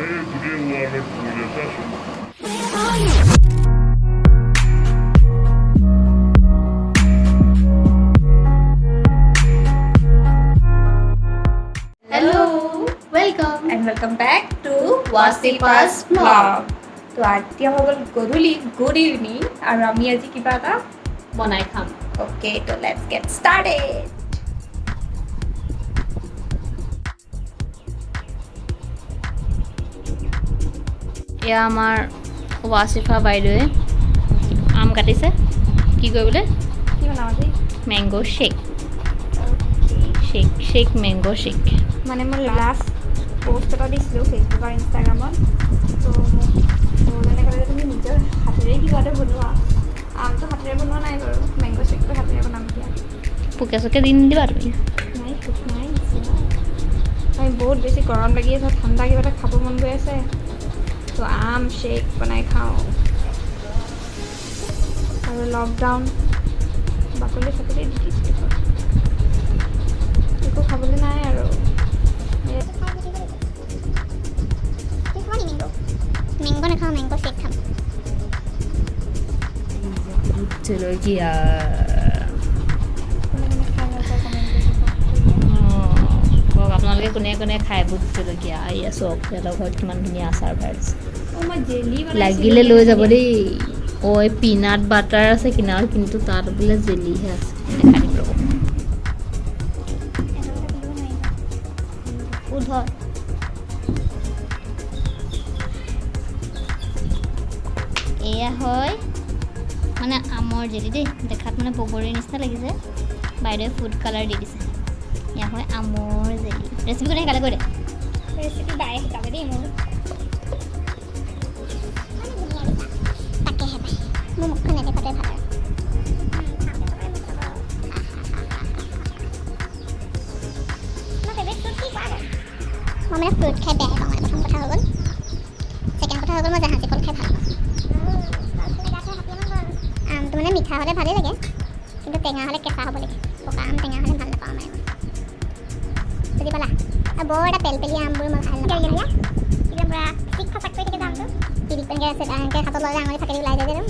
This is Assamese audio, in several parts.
এই গোটেই ৱৰ্ল্ডত পৰিলে চাচোন। Hello, welcome and welcome back to Wasifa's vlog. তো এতিয়া হৈ গ'ল গধূলি, গুড ইভিনিং, আৰু আমি আজি কিবা এটা বনাই খাম। অ'কে, তো let's get started. এয়া আমাৰ ৱাচিফা বাইদেৱে আম কাটিছে। কি কৰিবলৈ? কি বনাম আজি? Mango shake. Shake shake, mango shake. মানে মই লাষ্ট পষ্ট এটা দিছিলোঁ ফেচবুক আৰু ইনষ্টাগ্ৰামত। তো মোক বহুজনে ক'লে যে তুমি নিজৰ হাতেৰে কিবা এটা বনোৱা। আমটো হাতেৰে বনোৱা নাই বাৰু, মেংগ' শ্বেকটো হাতেৰে বনাম এতিয়া। পোকে চোকে দি নিদিবা তুমি। নাই, পোক নাই। আমি বহুত বেছি গৰম লাগি আছে, ঠাণ্ডা কিবা এটা খাব মন গৈ আছে, তো আম শ্বেক বনাই খাওঁ। আৰু লকডাউন, বাকলি চাকলি দি দিছোঁ দেখোন। একো খাবলৈ নাই আৰু। মেংগ নাখাওঁ, মেংগ শ্বেক খাম। জলকীয়া। কোনে কোনে খাই ভাল পায় কমেণ্ট কৰিব। কওক আপোনালোকে কোনে কোনে খায় ভোট জলকীয়া। এয়া চাওক, সিহঁতৰ ঘৰত কিমান ধুনীয়া আচাৰ ভৰাই দিছে। অঁ, মই জেলি বনাইছিলোঁ। লাগিলে লৈ যাব দেই। ঐ, পিনাট বাটাৰ আছে কিনাৰত, কিন্তু তাত বোলে জেলিহে আছে। দেখাই দিম ৰ'ব। উধৰ। এয়া হয় মানে আমৰ জেলি দেই। দেখাত মানে বগৰীৰ নিচিনা লাগিছে। বাইদেৱে ফুড কালাৰ দি দিছে। এয়া হয় আমৰ জেলি। ৰেচিপি কোনে শিকালে কৈ দে। ৰেচিপি বায়ে শিকালে দেই মোৰ। তাকেহে পাই, মোৰ মুখখন নেদেখাটোৱে ভাল আৰু। মোৰ ফেভৰেট ফ্ৰুট কি কোৱা আকৌ? মই মানে ফ্ৰুট খাই বেয়াই পাওঁ, মানে প্ৰথম কথা হৈ গ'ল। ছেকেণ্ড কথা হৈ গ'ল, মই জাহাজী কল খাই ভাল পাওঁ। আমটো মানে মিঠা হ'লে ভালেই লাগে, কিন্তু টেঙা হ'লে কেঁচা হ'ব লাগে। পকা আম টেঙা হ'লে ভাল নাপাওঁ মানে মই, বুজি পালা? আৰু বৰ এটা পেলপেলীয়া আমবোৰ মই ভাল নাপাওঁ। একদম পূৰা চিক ফাচাক কৰি থাকে যে আমটো, পিটিক এনেকৈ আছে, এনেকৈ হাতত ল'লে আঙুলি ফাটি ওলাই যায় যে একদম।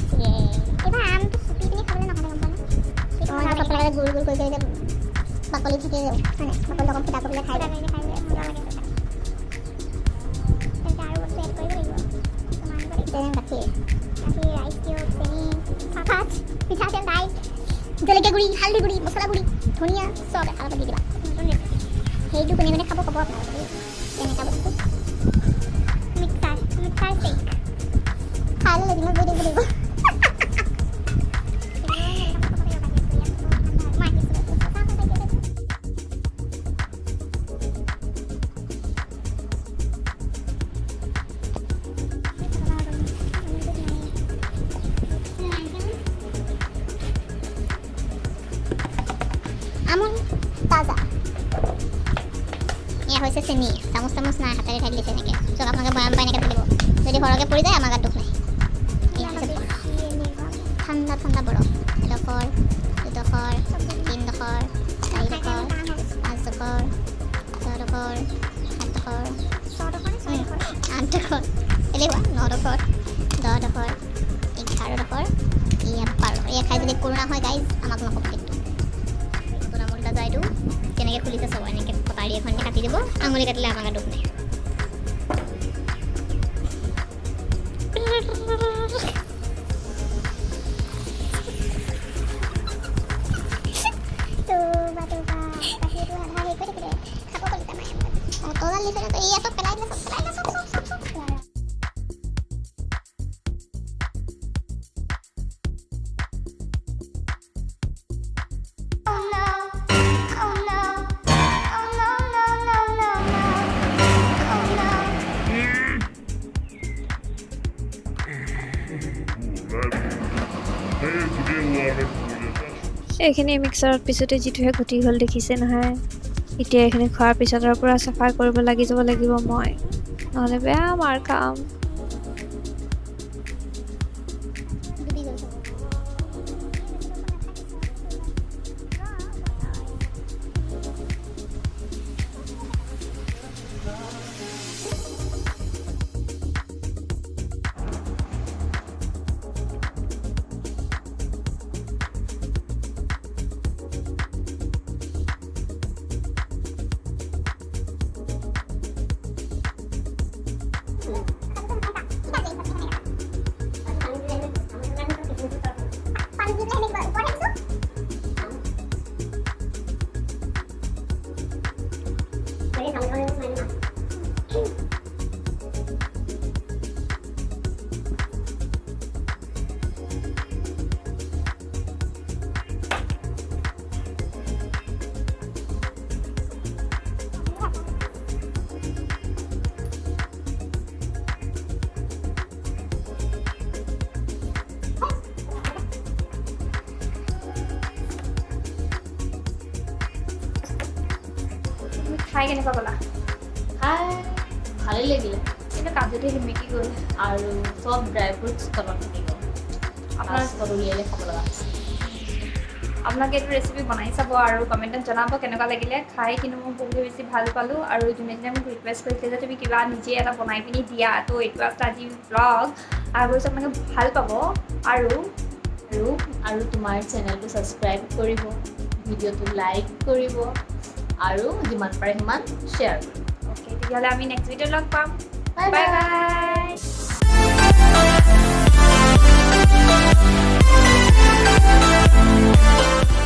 কিবা আমটো চুপি পিনি খাবলৈ নহ'লে গম পোৱা নে? অঁ, চব পেলাই গোল গোল কৰি কৰি যে বাকলি থাকি যায়, হয় নাই? বাকলিটো অকণ ফুটা কৰি পেলাই খাই যায়। আৰু বস্তু এড কৰিব লাগিব। গাখীৰ, গাখীৰ, আইচ কিউব, চেনি, চাহপাত, মিঠাতেল, দাইল, জলকীয়া গুড়ি, হালধি গুড়ি, মছলা গুড়ি, ধনিয়া চব এফালৰ পৰা দি দিবা। নতুন ৰেচিপি। সেইটো কোনে কোনে খাব ক'ব আপোনালোকে দেই। তেনেকুৱা বস্তু মিক্সাৰ, মিক্সাৰ শ্বেক খাই ল'লে দিনত বহি থাকিব লাগিব। আমুল তাজা। এয়া হৈছে চেনি। চামুচ চামুচ নাই, হাতেৰে ঢালি দিছে এনেকৈ। চব আপোনালোকে বৈয়াম পাই এনেকৈ ঢালিব। যদি সৰহকৈ পৰি যায়, আমাৰ গাত দুখ নাই। এয়া হৈছে বৰফ, ঠাণ্ডা ঠাণ্ডা বৰফ। এডোখৰ, দুডোখৰ, তিনিডোখৰ, চাৰিডোখৰ, পাঁচডোখৰ, ছয়ডোখৰ, সাতডোখৰ, আঠডোখৰ, এলেহুৱা, নডোখৰ, 10ডোখৰ, 11ডোখৰ, এয়া 12ডোখৰ। এয়া খাই যদি কৰোণা হয় গাইজ, আমাক নক'ব কিন্তু। নতুন আমুল তাজা এইটো কেনেকৈ খুলিছে চাব। এনেকৈ কটাৰী এখন দি কাটি দিব। আঙুলি কাটিলে আমাৰ গাত দুখ নাই। এয়া চব পেলাই দিলে, চব পেলাই দিলে, চব চব চব চব। Oh no. Oh no. Oh no, no, no, no, no. Oh no. এই গোটেই ৱৰ্ল্ডত পৰিলে চাচোন। এইখিনি মিক্সাৰত পিছতে যিটোহে ঘটি গ'ল দেখিছে নহয়। এতিয়া এইখিনি খোৱাৰ পিছত আৰু পূৰা চাফা কৰিব লাগি যাব লাগিব মই, নহ'লে বেয়া মাৰ খাম। ডুবি গ'ল চব। খালে। তুমি খাই কেনেকুৱা পালা? খাই ভালেই লাগিলে। কিন্তু কাজুটো সেমেকি গ'ল। আৰু চব ড্ৰাই ফ্ৰুটছ তলত থাকি গ'ল। আপোনাৰ লাষ্টত উলিয়ালে খাব লগা হৈছে। আপোনালোকে এইটো ৰেচিপি বনাই চাব আৰু কমেণ্টত জনাব কেনেকুৱা লাগিলে খাই। কিন্তু মই বহুত বেছি ভাল পালোঁ। আৰু যোনে যোনে মোক ৰিকুৱেষ্ট কৰিছিলে যে তুমি কিবা নিজে এটা বনাই পিনি দিয়া, তো এইটো আছিলে আজি ব্লগ। আশা কৰিছোঁ আপোনালোকে ভাল পাব। আৰু আৰু আৰু তোমাৰ চেনেলটো ছাবস্ক্ৰাইব কৰিব, ভিডিঅ'টো লাইক কৰিব আৰু যিমান পাৰে সিমান শ্বেয়াৰ কৰিব। অ'কে, তেতিয়াহ'লে আমি নেক্সট ভিডিঅ'ত লগ পাম। Bye. Bye. Bye. Bye.